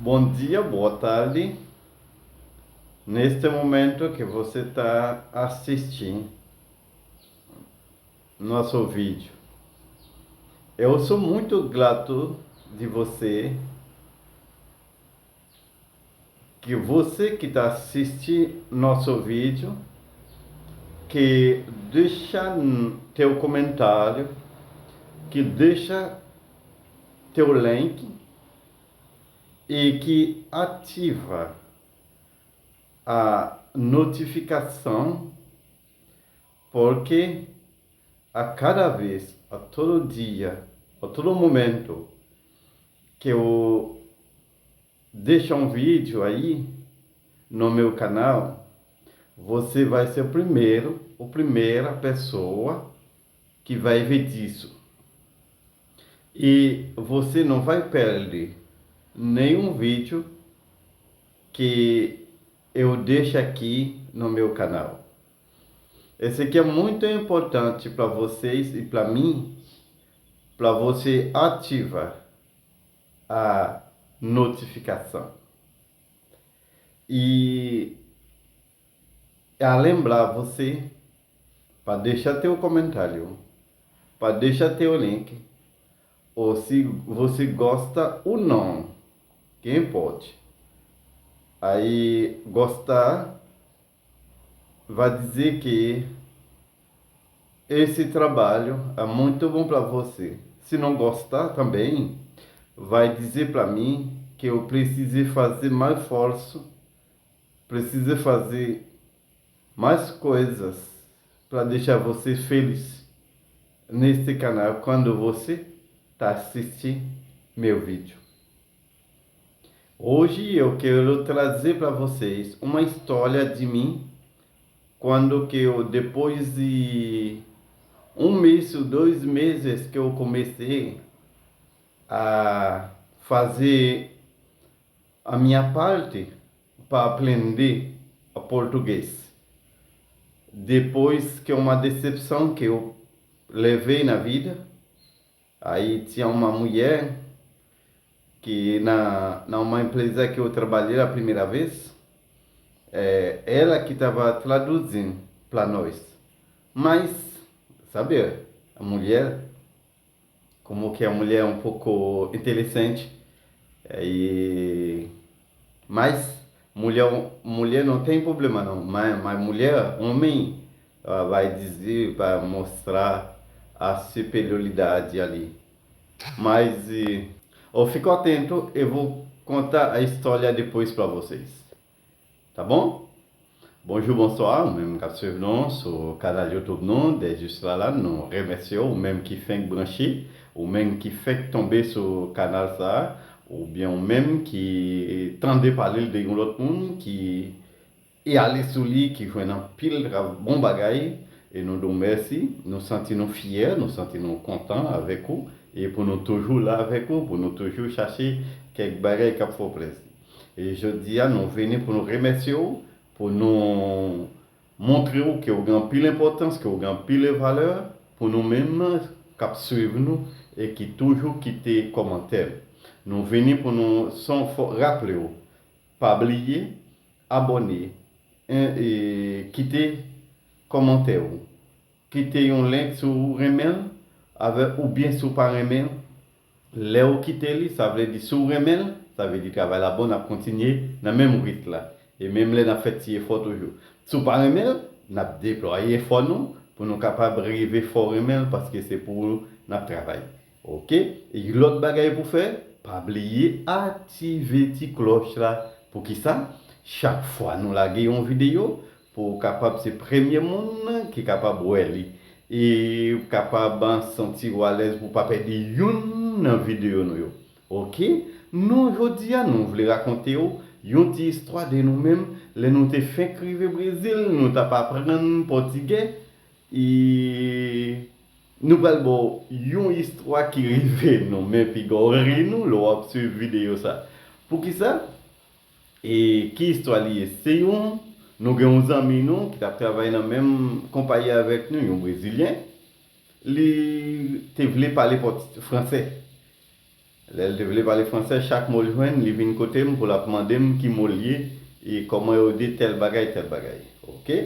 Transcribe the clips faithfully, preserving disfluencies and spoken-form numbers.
Bom dia, boa tarde. Neste momento que você está assistindo nosso vídeo, eu sou muito grato de você, que você que está assistindo nosso vídeo, que deixa teu comentário, que deixa teu link e que ativa a notificação, porque a cada vez, a todo dia, a todo momento que eu deixar um vídeo aí no meu canal, você vai ser o primeiro, a primeira pessoa que vai ver disso. E você não vai perder nenhum vídeo que eu deixo aqui no meu canal. Esse aqui é muito importante para vocês e para mim, para você ativar a notificação. E a lembrar você para deixar teu comentário, para deixar teu link, ou se você gosta ou não, quem pode. Aí gostar vai dizer que esse trabalho é muito bom para você. Se não gostar também, vai dizer para mim que eu preciso fazer mais esforço, preciso fazer mais coisas para deixar você feliz neste canal quando você está assistindo meu vídeo. Hoje eu quero trazer para vocês uma história de mim, quando que eu, depois de um mês ou dois meses que eu comecei a fazer a minha parte para aprender a português. Depois que uma decepção que eu levei na vida, aí tinha uma mulher que na, na uma empresa que eu trabalhei a primeira vez, é ela que estava traduzindo para nós. Mas, sabe, a mulher, como que a mulher é um pouco interessante, é, e, mas mulher, mulher não tem problema não, mas, mas mulher, homem, ah, vai dizer, vai mostrar a superioridade ali. Mas e, eu fico atento, eu vou contar a história depois para vocês. Tá bom? Bonjou, bonswa, ou menm k ap swiv nou sou kanal YouTube nou, Dejis Lalann, nou remèsye w, ou menm ki fenk branche, ou menm ki fenk tonbe sou kanal sa, oubyen ou menm ki tande pale l de yon lòt moun, ki e ale sou li, ki jwenn anpil tra-, bon bagay, e nou di w mèsi, nou santi nou fyè, nou santi nou kontan avèk ou, e pou nou toujou la avèk ou, pou nou toujou chache kèk bagay k ap fè w plezi. E jodi a, nou vini pou nou remèsye w, pou nou montre w ke w gen anpil enpòtans, ke w gen anpil valè pou nou menm k ap swiv nou e ki toujou kite kòmantè. Nou vini pou nou son fò raple w, pa bliye abòne, en, e kite kòmantè w. Kite yon link si w renmen l, avè, oubyen si w pa renmen l. Lè w kite li, sa vle di si w renmen l, sa vle di travay la bon, n ap kontinye nan menm rit la. E menm lè n ap fè ti efò toujou. Si w pa renmen l, n ap deplwaye efò nou pou nou kapab rive fè w renmen l, paske se pou ou n ap travay. Oke? E lòt bagay pou fè, pa bliye aktive ti klòch la. Poukisa? Chak fwa nou lage yon videyo, pou w kapab se premye moun ki kapab wè li. E w kapab santi w alèz pou w pa pèdi youn nan videyo nou yo. Oke? Nou, jodi a, nou vle rakonte w yon ti istwa de nou menm. Lè nou te fenk rive Brezil, nou t ap aprann pòtigè. E nou pral ba w yon istwa ki rive nou, men piga w ri nou lè w ap swiv videyo sa. Poukisa? E ki istwa li ye? Se yon, nou gen yon zanmi nou ki t ap travay nan menm konpayi avèk nou, yon Brezilyen. Li te vle pale pòt-, fransè. Lè l te vle pale fransè, chak mo l jwenn, li vin kote m pou l ap mande m ki mo l ye, e kòman yo di tèl bagay, tèl bagay. Oke?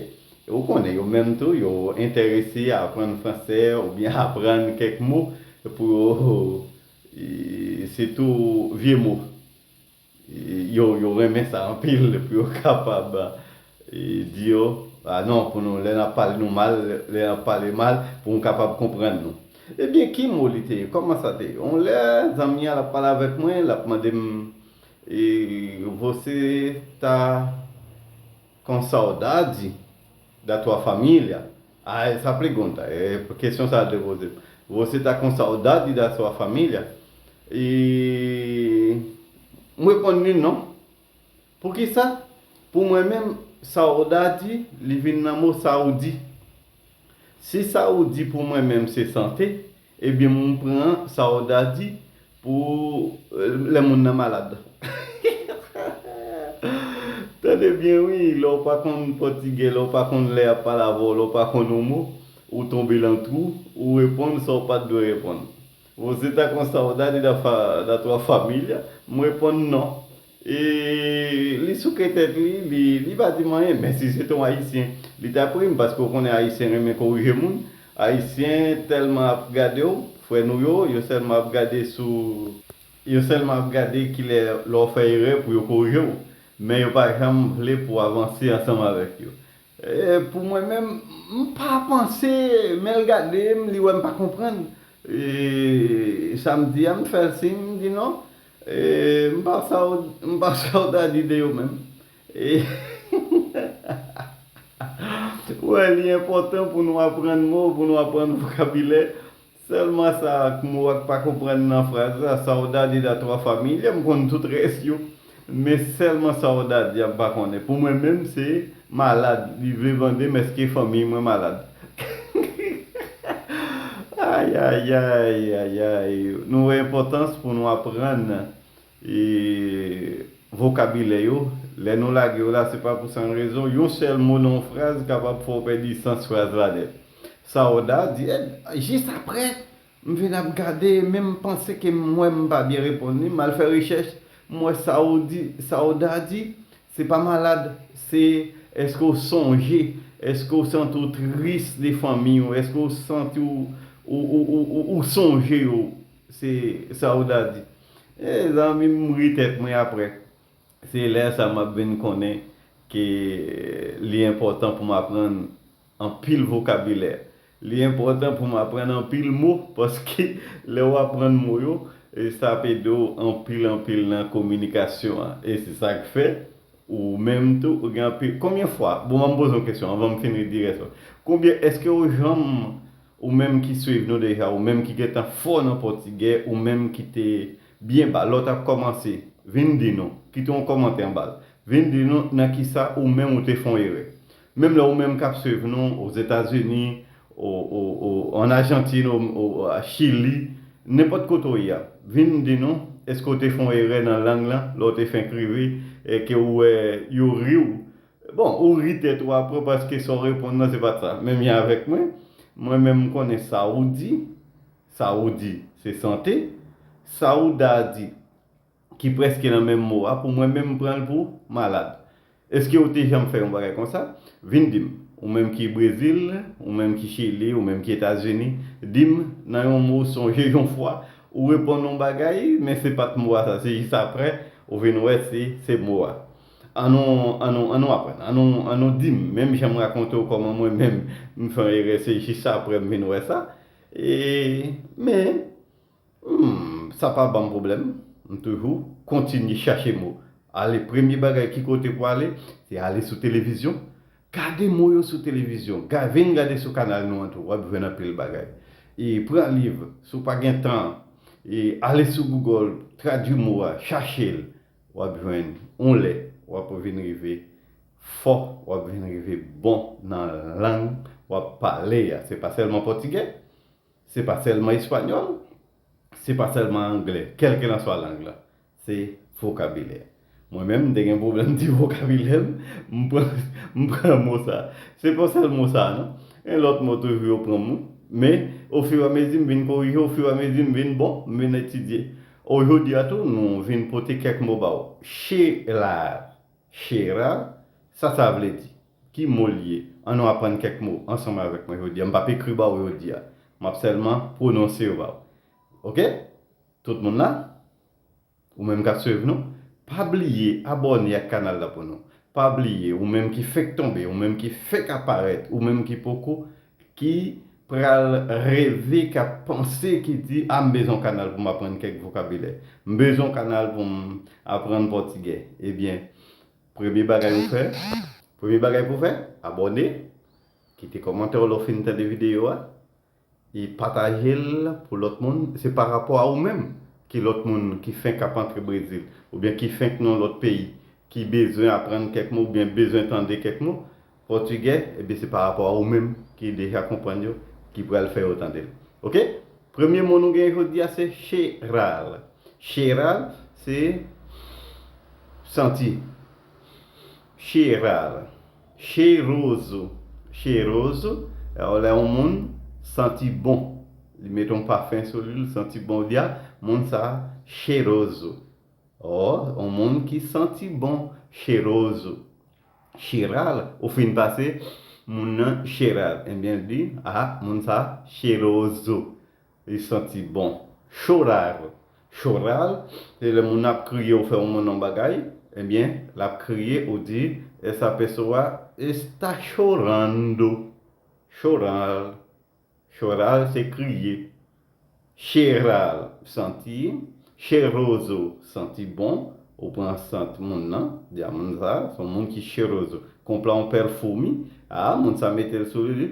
E ou konnen, yo menm tou, yo enterese a aprann fransè oubyen aprann kèk mo pou yo, e, sitou vye mo. E, yo, yo renmen sa anpil pou yo kapab, e, di yo, a non, pou nou, lè n ap pale nou mal, lè n ap pale mal, pou nou kapab konprann nou. Ebyen, ki mo li te ye? Kòman sa te ye? Yon lè, zanmi an, l ap pale avèk mwen, l ap mande m, e, você tá com saudade da tua família? Ah, essa pergunta, é, kesyon sa a te poze. Você tá com saudade da sua família? E m reponn li non. Poukisa? Pou mwen menm, saudade, li vin nan mo saúde. Si saúde pou mwen menm se sante, ebyen m pran saudade pou, eh, lè moun nan malad. Tande byen wi, lè w pa konn pòtigè, lè w pa konn lè y ap pale avè w, lè w pa konn yon mo, ou tonbe nan twou, ou reponn sa w pa t dwe reponn. Você tá com saudade da fa-, da tua família? M reponn non. E li souke tèt li, li, li pa di m anyen. Men si se te yon Ayisyen, li t ap ri m, paske w konnen Ayisyen renmen korije moun. Ayisyen tèlman ap gade w, frè nou yo, yo sèlman ap gade sou, yo sèlman ap gade kilè lè w fè erè pou yo korije w. Men yo pa janm vle pou w avanse ansanm avèk yo. E, pou mwen menm, m pa panse, men l gade m, li wè m pa konprann. E, sa m di a, m fè l siy, m di non. E, m pa sa w, m pa sa w ta di de yo menm. E, wè, li enpòtan pou nou aprann mo, pou nou aprann vokabilè. Sèlman sa ak mo a k pa konprann nan fraz la, saudade da tua família, m konn tout rès yo. Men sèlman saudade a m pa konnen. Pou mwen menm, se malad. Li vle mande m èske fanmiy mwen malad. Ay, ay, ay, ay, ay. Nou wè enpòtans pou nou aprann e, vokabilè yo. Lè nou lage yo la, se pa pou san rezon. Yon sèl mo nan yon fraz kapab fè w pèdi sans fraz la nèt. Saudade, e, jis aprè, m vin ap gade, men m panse ke m wè m pa byen reponn li, m al fè rechèch, m wè saudi, saudade, se pa malad, se èske w sonje, èske w santi w tris de fanmi w, èske w santi w, ou, ou, ou, ou, ou sonje yo, se saudade. E, zanmi m, m ri tèt mwen aprè. Se lè sa m ap vin konnen ke li enpòtan pou m aprann anpil vokabilè. Li enpòtan pou m aprann anpil mo, paske lè w aprann mo yo, e sa ap ede w anpil, anpil nan kominikasyon an. E se sa k fè, ou menm tou, ou gen anpil. Konbyen fwa, bon, ban m poze yon kesyon anvan m fini di rès la. Konbyen, èske w janm, ou menm ki swiv nou deja, ou menm ki gentan fò nan pòtigè, ou menm ki te byen ba, lè w t ap kòmanse, vin di nou, kite yon kòmantè anba l. Vin di nou nan kisa ou menm ou te fè yon erè. Menm lè ou menm k ap swiv nou Ozetazini, o, o, o, ann Ajantin, o, o, a Chili, nenpòt kote w ye a, vin di nou, èske w te fè yon erè nan lang lan, lè w te fenk rive, e ke w wè yo ri w. Bon, ou ri tèt ou aprè paske sa w reponn nan se pa t sa. Menm jan avèk mwen, mwen menm m konnen sa ou di, sa ou di, se sante, sa ou da di, ki prèske nan menm mo a, pou mwen menm m pran l pou malad. Èske ou te janm fè yon bagay konsa? Vin di m. Ou menm ki Brezil, ou menm ki Chili, ou menm ki Etazini, di m nan yon mo w sonje yon fwa, ou reponn yon bagay, men se pa t mo a sa, se jis aprè, ou vin wè se, se mo a. Annou, annou, annou aprann, annou, annou di m, menm jan m rakonte w kòman mwen menm, m fè yon erè, se jis aprè m vin wè sa. E, men, Hmm, sa pa ban m pwoblèm. M toujou kontinye chache mo. Ale, premye bagay, ki kote pou ale? Se ale sou televizyon. Gade mo yo sou televizyon. Ga-, vin gade sou kanal nou an tou. W ap jwenn anpil bagay. E pran liv, si w pa gen tan. E ale sou Google, tradui mo a, chache l. W ap jwenn, yon lè, w ap vin rive fò, w ap vin rive bon nan lang w ap pale a. Se pa sèlman pòtigè, se pa sèlman espanyòl, se pa sèlman anglè, kèlkelanswa lang lan, se vokabilè. Mwen menm, m te gen pwoblèm di vokabilè m, m pran, m pran mo sa. Se pa sèl mo sa, non. Gen lòt mo toujou yo pran m, wi. Men, ofiramezi, m vin korije, ofiramezi, m vin bon, m vin etidye. Ojodi a tou, nou vin pote kèk mo ba w. Cheral. Cheral, sa sa vle di? Ki mo l ye? Ann nou aprann kèk mo ansanm avèk mwen jodi a. M p ap ekri ba w jodi a. M ap sèlman pwononse yo ba w. Oke? Tout moun la? Ou menm k ap swiv nou, pa bliye abòne ak kanal la pou nou. Pa bliye, ou menm ki fenk tonbe, ou menm ki fenk aparèt, ou menm ki poko, ki pral reve, k ap panse, ki di, a, m bezwen yon kanal pou m aprann kèk vokabilè. M bezwen yon kanal pou m aprann pòtigè. Ebyen, premye bagay ou fè, premye bagay pou w fè, abòne, kite kòmantè w lè w fin tande videyo a. E pataje l pou lòt moun, se pa rapò a ou menm ki lòt moun ki fenk ap antre Brezil, oubyen ki fenk nan lòt peyi, ki bezwen aprann kèk mo, oubyen bezwen tande kèk mo pòtigè, ebyen se pa rapò a ou menm ki deja konprann yo, ki pral fè yo tande l. Oke? Premye mo nou gen jodi a se cheral. Cheral, se santi. Cheral. Cheiroso. Cheiroso, lè yon moun santi bon. Li mete yon pafen sou li, li santi bon, ou di, a, moun sa cheiroso. Ò, yon moun ki santi bon, cheiroso. Cheral, ou fin pase moun nan cheral. Ebyen, li di, a, moun sa cheiroso. Li santi bon. Chorar. Choral, se lè moun ap kriye ou fè yon moun yon bagay, ebyen, l ap kriye ou di, essa pessoa está chorando. Choral. Choral se kriye. Cheral, santi. Cheiroso, santi bon. Ou pran sant moun nan, di a moun sa, se yon moun ki cheiroso. Compra um perfume, a, moun sa mete l sou li,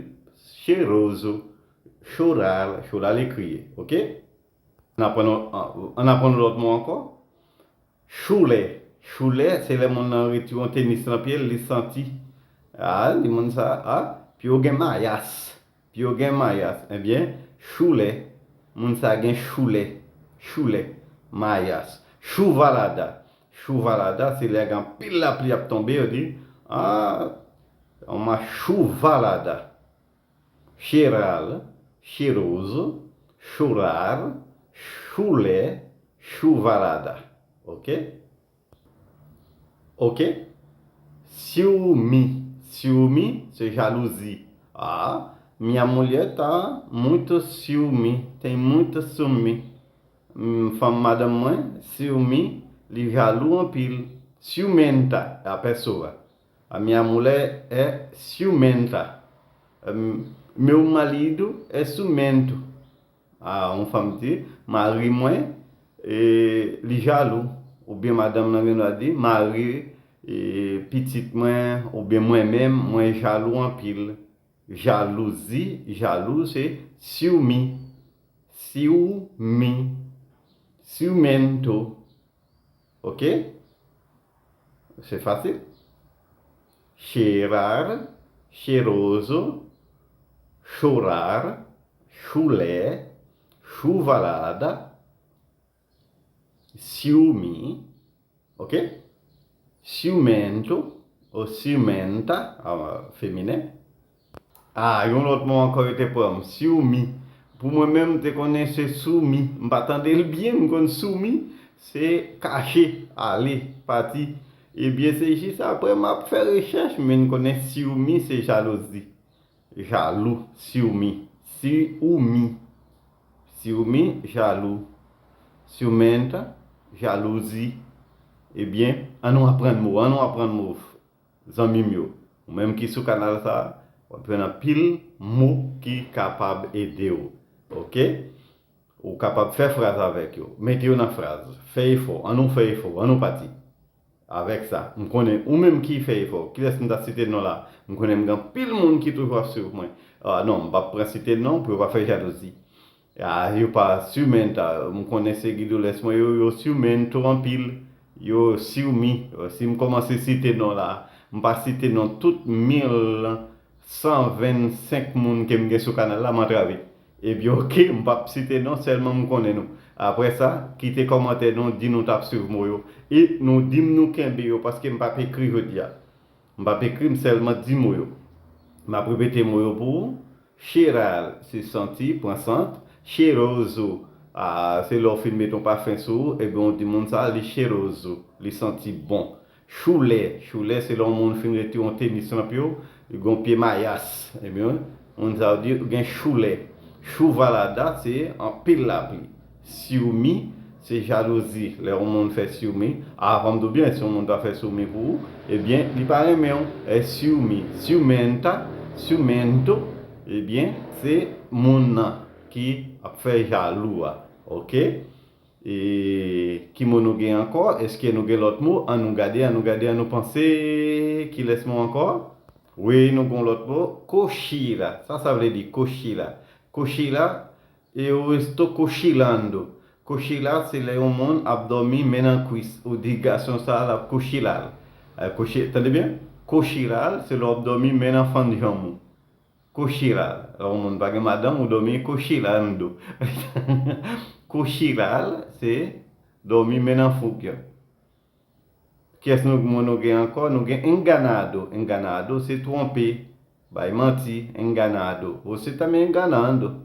cheiroso. Choral, choral e kriye, oke? Ann aprann, ann aprann lòt mo ankò. Choulè. Choulè, se lè moun nan retire yon tenis nan pye l, li santi. A, li moun sa, a, pye w gen mayas. Pye w gen mayas. Ebyen, choulè, moun sa gen choulè. Choulè, mayas. Chuvalada. Chuvalada, se lè gen anpil lapli ap tonbe, yo di, a, uma chuvalada. Cheral, cheiroso, chorar, chulé, chuvalada. Oke? Oke? Ciúme. Ciúme, se jalouzi. A, minha mulher tá muito ciúme, tem muito ciúme. Hum, fanm madanm mwen, ciúme, li jalou anpil. Ciumenta, a pessoa. A minha mulher é ciumenta. Hum, meu marido é ciumento. A, yon fanm di, mari mwen, e, li jalou. Oubyen madanm nan gen dwa di, mari, e, pitit mwen, oubyen mwen menm, mwen jalou anpil. Jalouzi, jalou, se ciúme. Ciúme. Ciumento. Oke? Se fasil. Cheirar, cheiroso, chorar, chulé, chuvalada, ciúme, oke? Ciumento, ou ciumenta, a, feminen. A, yon lòt mo ankò yo te pran m, ciúme. Pou mwen menm, m te konnen se soumi. M pa tande l byen, m konn soumi, se kache, ale, pati. Ebyen, se jis apre m ap fè rechèch, m vin konnen ciúme se jalouzi. Jalou, ciúme. Ciúme. Ciúme, jalou. Ciumenta, jalouzi. Ebyen, ann nou aprann mo, ann nou aprann mo. Zanmi m yo, ou menm ki sou kanal sa, w ap jwenn anpil mo ki kapab ede w. Oke? Ou kapab fè fraz avèk yo. Mete yo nan fraz. Fè efò. Ann nou fè efò. Ann nou pati. Avèk sa, m konnen ou menm ki fè efò. Kilès m ta site non la? M konnen m gen anpil moun ki toujou ap swiv mwen. A, non, m p ap pran site non pou yo pa fè jalouzi. A, yo pa ciumenta, m konnen seguidores mwen yo, yo ciumento anpil, yo ciúme. Si m kòmanse site non la, m pa site non tout mil san vennsenk moun ke m gen sou kanal la, m antrave. Ebyen, oke, m p ap site non, sèlman m konnen nou. Apre sa, kite kòmantè nou, di nou t ap swiv mo yo. E nou di m nou kenbe yo, paske m p ap ekri jodi a. M p ap ekri, m sèlman di mo yo. M ap repete mo yo pou ou. Cheirar, se santi, pran sant. Cheiroso, Ah, se lè w fin met yon pafen sou ou, ebyen w di moun sa, li cheiroso, li santi bon. Choulè, choulè se lè yon moun fin retire yon tenis nan pye w, li gen yon pye mayas. Ebyen, moun sa yo di gen choulè. Chuvarada se anpil lapli. Ciúme se jalouzi. Lè yon moun fè ciúme, ah, fò m di w byen, si yon moun ta fè ciúme pou ou, ebyen, li pa renmen w. É ciúme, ciumenta, ciumento, ebyen, se moun nan ki ap fè jalou a. Ok? E ki mo nou gen ankò? Èske nou gen lòt mo? An nou gade, an nou gade, an nou panse. Kilès mo ankò? Wi, nou gen lòt mo. Cochila. Sa sa vle di, cochila? Cochila, eu estou cochilando. Cochila se lè yon moun ap dòmi men nan kwis. Ou di gason sa a l ap cochila l. Eh, cochi-, tande byen? Cochila l se lè w ap dòmi men nan fann janm ou. Cochila l. Lè yon moun pa gen madanm, ou dòmi cochilando. Cochila l se dòmi men nan fouk yo. Kiyès nou, nou gen ankò? Nou gen enganado. Enganado se twonpe, bay manti, enganado. Você tá me enganando.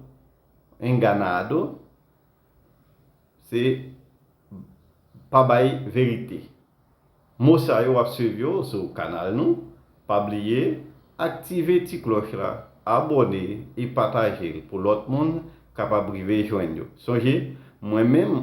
Enganado se pa bay verite. Mo sa yo w ap swiv yo sou kanal nou. Pa bliye aktive ti klòch la, abòne e pataje l pou lòt moun kapab rive jwenn yo. Sonje, mwen menm,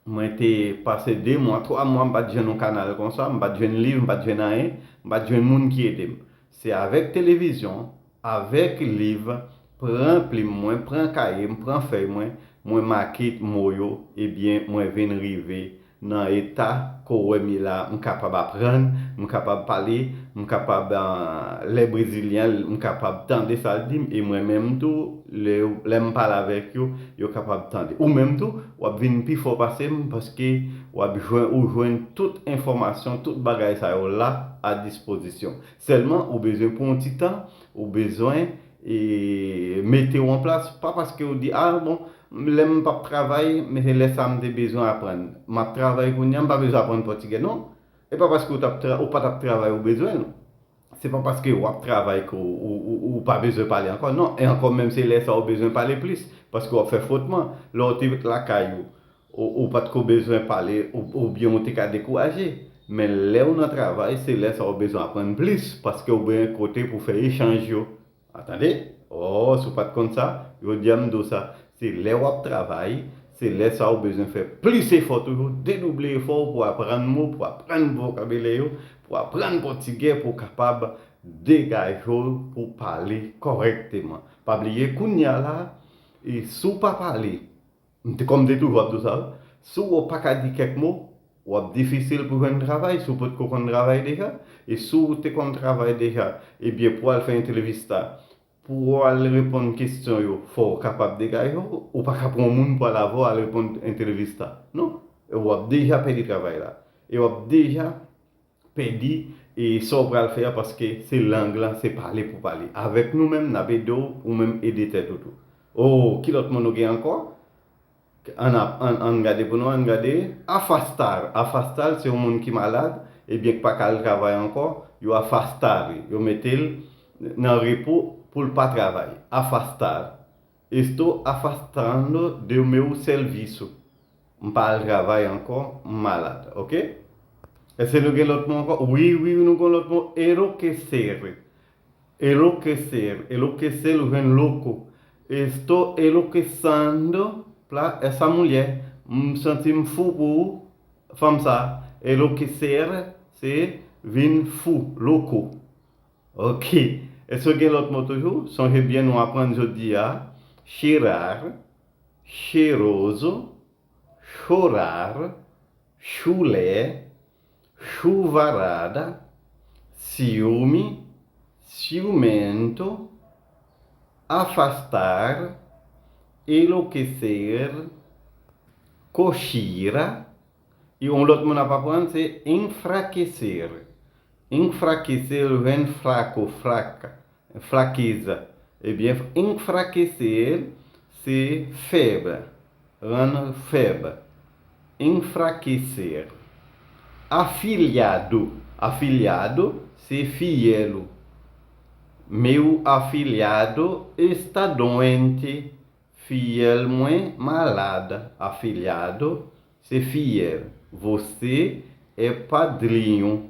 mwen te pase de mwa, twa mwa, m pa t jwenn yon kanal konsa, m pa t jwenn liv, m pa t jwenn anyen, m pa t jwenn moun ki ede m. Se avèk televizyon, avèk liv, pran plim mwen, pran kaye m, pran fèy mwen, mwen make mo yo, ebyen, mwen vin rive nan eta ke w wè m ye la, m kapab aprann, m kapab pale, m kapab, ah, lè brezilyen, m kapab tande sa l di m, e mwen menm tou, lè, lè m pale avèk yo, yo kapab tande. Ou menm tou, w ap vin pi fò pase m, paske w ap jwenn, ou jwenn tout enfòmasyon, tout bagay sa yo la a dispozisyon. Sèlman, ou bezwen pran yon ti tan, ou bezwen, e, mete w an plas. Pa paske ou di, ah, bon, lè m p ap travay, men se lè sa m te bezwen aprann. M ap travay kounye a, m pa bezwen aprann pòtigè, non. E pa paske ou t ap tra-, ou pa t ap travay, ou bezwen l. Se pa paske w ap travay ke w, ou, ou, ou pa bezwen pale ankò, non. E ankò menm se lè sa ou bezwen pale plis, paske w ap fè fwotman. Lè w te ret lakay ou, ou, ou pa t ko bezwen pale, ou, oubyen ou te ka dekouraje. Men lè w nan travay, se lè sa ou bezwen aprann plis, paske ou bezwen kote pou fè echanj yo. A, tande? O, si w pa t konn sa, jodi a m di w sa. Se lè w ap travay, se lè sa ou bezwen fè plis efò toujou, dedouble efò w pou aprann mo, pou aprann vokabilè yo, pou aprann pòtigè, pou w kapab degaje w pou pale kòrèkteman. Pa bliye, kounye a la, e si w pa pale, m te, kòm m te toujou ap di w sa, si w pa ka di kèk mo, w ap difisil pou jwenn travay, si w potko konn travay deja, e si w te konn travay deja, ebyen, pou w al fè entrevista, pou w al reponn kesyon yo, fò w kapab degaje w, ou pa ka pran yon moun pou al avè w al reponn entrevista. Non, e w ap deja pèdi travay la. E w ap deja pèdi, e sa w pral fè a, paske se lang lan, se pale pou pale. Avèk nou menm, n ap ede w, ou menm ede tèt ou tou. O, ki lòt mo nou gen ankò? Ann ap, ann, ann gade pou nou, ann gade. Afastar. Afastar, se yon moun ki malad, ebyen, ki pa ka al travay ankò, yo afastar li. Yo mete l nan repo pou l pa travay. Afastar. Estou afastando de meu serviço. M pa al travay ankò, m malad, ok? Èske nou gen lòt mo ankò? Wi, wi, nou gen lòt mo, enlouquecer. Enlouquecer, enlouquecer, ou jwenn louco. Estou enlouquecendo pra essa mulher. M santi m fou pou fanm sa. Enlouquecer, se vin fou, louco. Ok. Èske gen lòt mo toujou? Sonje byen, nou aprann jodi a. Cheirar, cheiroso, chorar, chulé, chuvarada, ciúme, ciumento, afastar, enlouquecer, cochila, e yon lòt mo n ap aprann se enfraquecer. Enfraquecer vin fraco, fraca, fraqueza. Ebyen, enfraquecer se fèb, rann fèb. Enfraquecer. Afilhado. Afilhado se fiyèl ou. Meu afilhado está doente. Fiel mwen malad, afiliado, se fiel. Você é padrinho.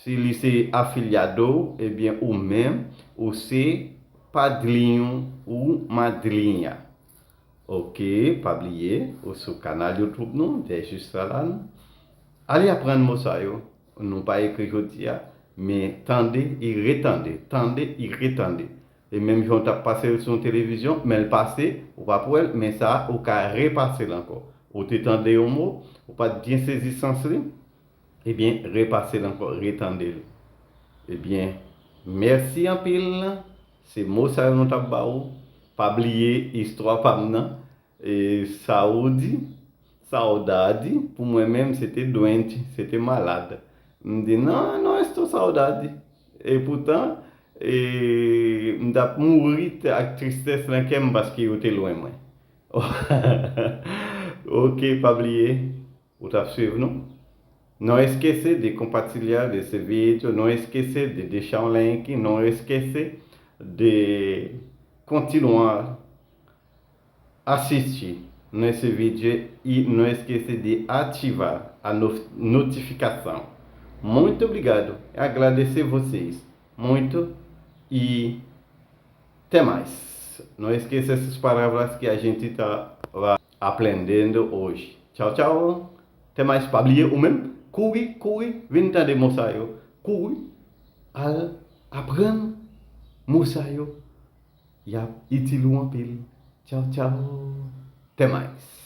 Si li se afiliado, ebyen ou menm, ou se padrinho ou madrinha. Ok, pa bliye, ou sou kanal YouTube nou, Dejus Salan. Ale aprann mo sa yo. Nou pa ekri jodi a, men tande e retande, tande e retande. E menm jan w t ap pase l sou yon televizyon, men l pase, ou p ap wè l, men sa a, ou ka repase l ankò. Ou te tande yon mo, ou pa t byen sezi sans li, ebyen, repase l ankò, retande l. Ebyen, mèsi anpil. Se mo sa yo nou t ap ba ou. Pa bliye istwa pa m nan. E sa ou di, saudade, pou mwen menm, se te doente, se te malad. M di, não, não estou saudade. E poutan, e, m t ap mouri t-, ak tristès nan kè m paske yo te lwen mwen. Ok, pa bliye, ou t ap swiv nou. Não esquece de compartilhar esse vídeo, não esquece de deixar um like, não esquece de continuar assistir nesse vídeo e não esquece de ativar a no-, notificação. Muito obrigado. Agradecer vocês muito e até mais. Não esqueça essas palavras que a gente estava aprendendo hoje. Tchau, tchau. Até mais, pa bliye ou menm, kouri, kouri, vin tande mo sa yo. Kouri, al aprann mo sa yo. Y ap itil ou anpil. Tchau, tchau. Até mais.